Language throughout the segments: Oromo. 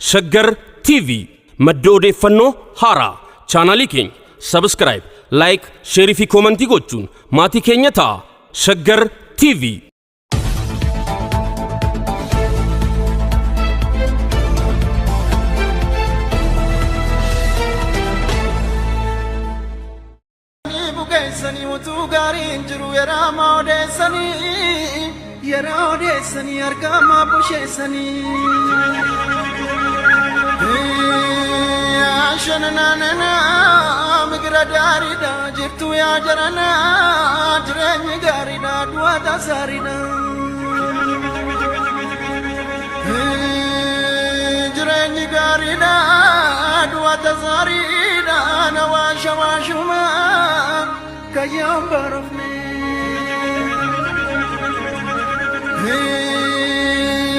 Shaggar TV madda odeeffannoo haaraa. Chaanaalii keenya subscribe, like, share fi comment gochuun maatii keenya ta'a. Shaggar TV. Bukeessanii utuu gaariin jiru yeroo odeessanii, yeroo odeessanii argama busheessanii. Shananana migira gaariidha jirtu yaa jarana, jireenyi gaariidha, du'a tasaariidha. Jireenyi gaariidha, du'a tasaariidha, nawaa shawaashuma kayyaan barofne.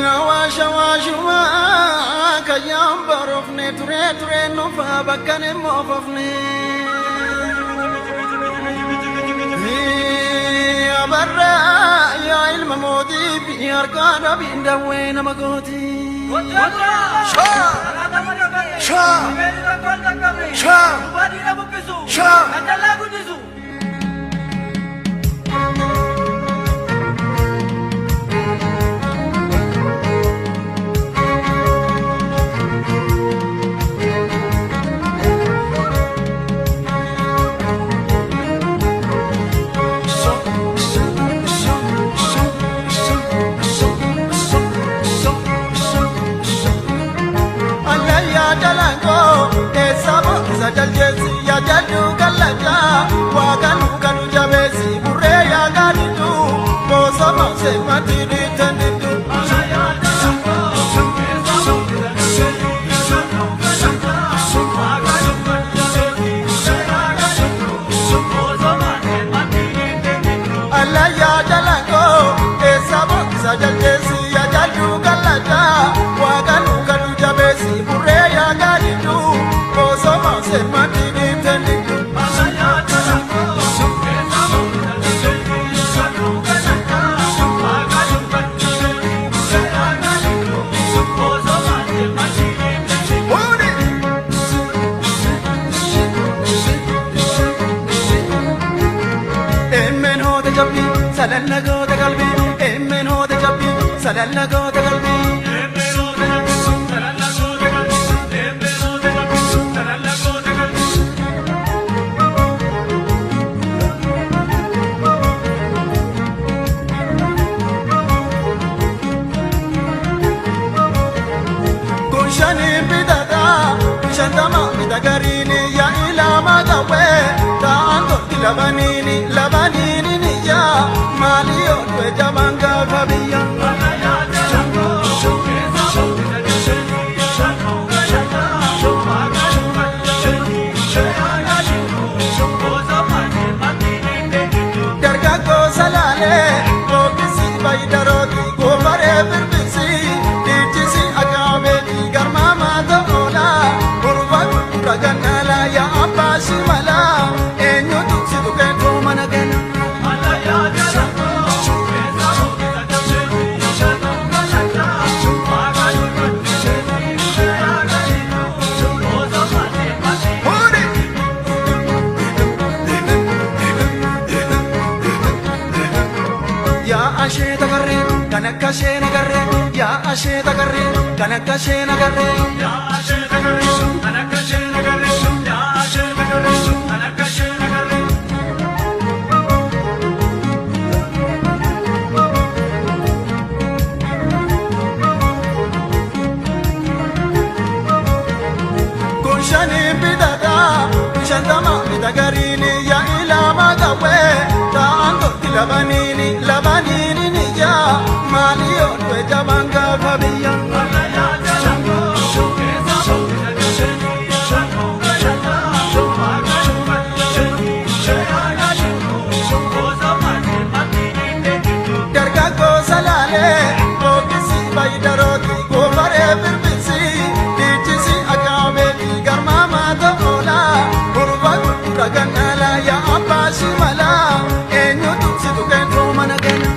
Nawaa shawaashuma kayyaan barofne, ture ture nufa bakkan immoo fofne. Abarraa yaa ilma mootii fi harkaa dhabiin dawwee nama gooti. Shaa! Shaa! Shaa! Shaa! Allayyaa jalangoo eessa boqqisa jaljeessi yaa jalluu kallachaa waa kanuu kanu jabeessi burree yaa gaadiddu boosa moosee mati dhiitan diddu. Allayyaa jalangoo eessa boqqisa jaljeessi yaa jalluu kallachaa waa kanuu kanu jabeessi burree yaa gaadiddu boosa moosee mati dhiitan diddu. Huni! Emmeen hoota jabbii salalla goota qalbii, emmeen hoota jabbii salalla goota qalbii. Kun shaniin bitataa 50 bita gariini yaa ilama qawwee ta'an tolti labaniini labaniini ni yaa maali yoo du'e jabaan gaafa biyya. Dargaggoo salaalee bookkisi bayidarooti goofaree birbisi dhiichisi akaabeeti garmaamaa ta'oola urfa gurgura gannaala yaa abbaa shimala eenyutu si tuqee mana gana. Huni! Yaa ashee tagarree kan akka ishee nagarree, yaa ashee tagarree kan akka ishee nagarree. Yaa ashee tagarree kan akka ishee nagarree, yaa ashee tagarree kan akka ishee nagarree. Kun shaniin bitataa 50 bita gariini yaa ilama qawwee ta'an tolti labaniini labaniini ni yaa maali yoo du'e jabaan gaafa biyya. Dargaggoo salaalee bookkisi bayidarooti goofaree birbisi dhiichisi akaabeeti garmaamaa ta'oola urfa gurgura gannaala yaa abbaa shimala eenyutu si tuqee mana gana.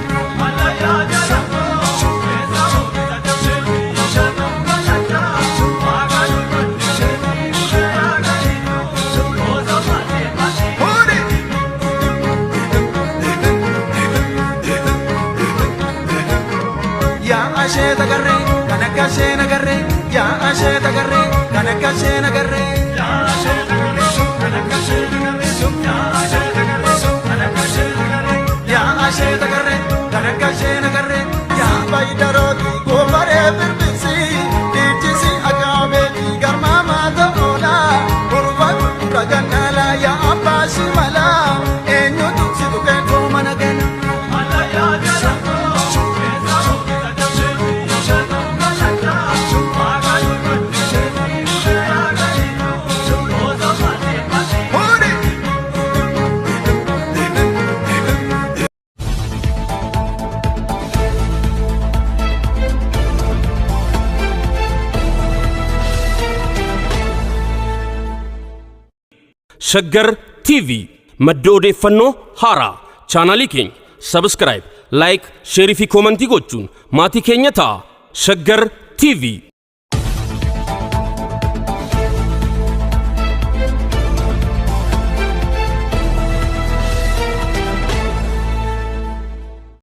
Ashee tagarree kan akka ishee nagarree, yaa ashee tagarree kan akka ishee nagarree. Yaa ashee tagarree kan akka ishee nagarree, yaa ashee tagarree kan akka ishee nagarree, yaa ashee tagarree kan akka ishee nagarree. Yaa baay'idarooti goofaree birbisi dhiichisi akaabeeti garmaamaa ta'oola urfa gurgura gannaala yaa abbaa shimala eenyutu si tuqee mana kenna. Hoodie! Shaggar TV, madda odeeffannoo haaraa. Chaanaalii keenya subscribe, like, share fi comment gochuun maatii keenya ta'a. Shaggar TV.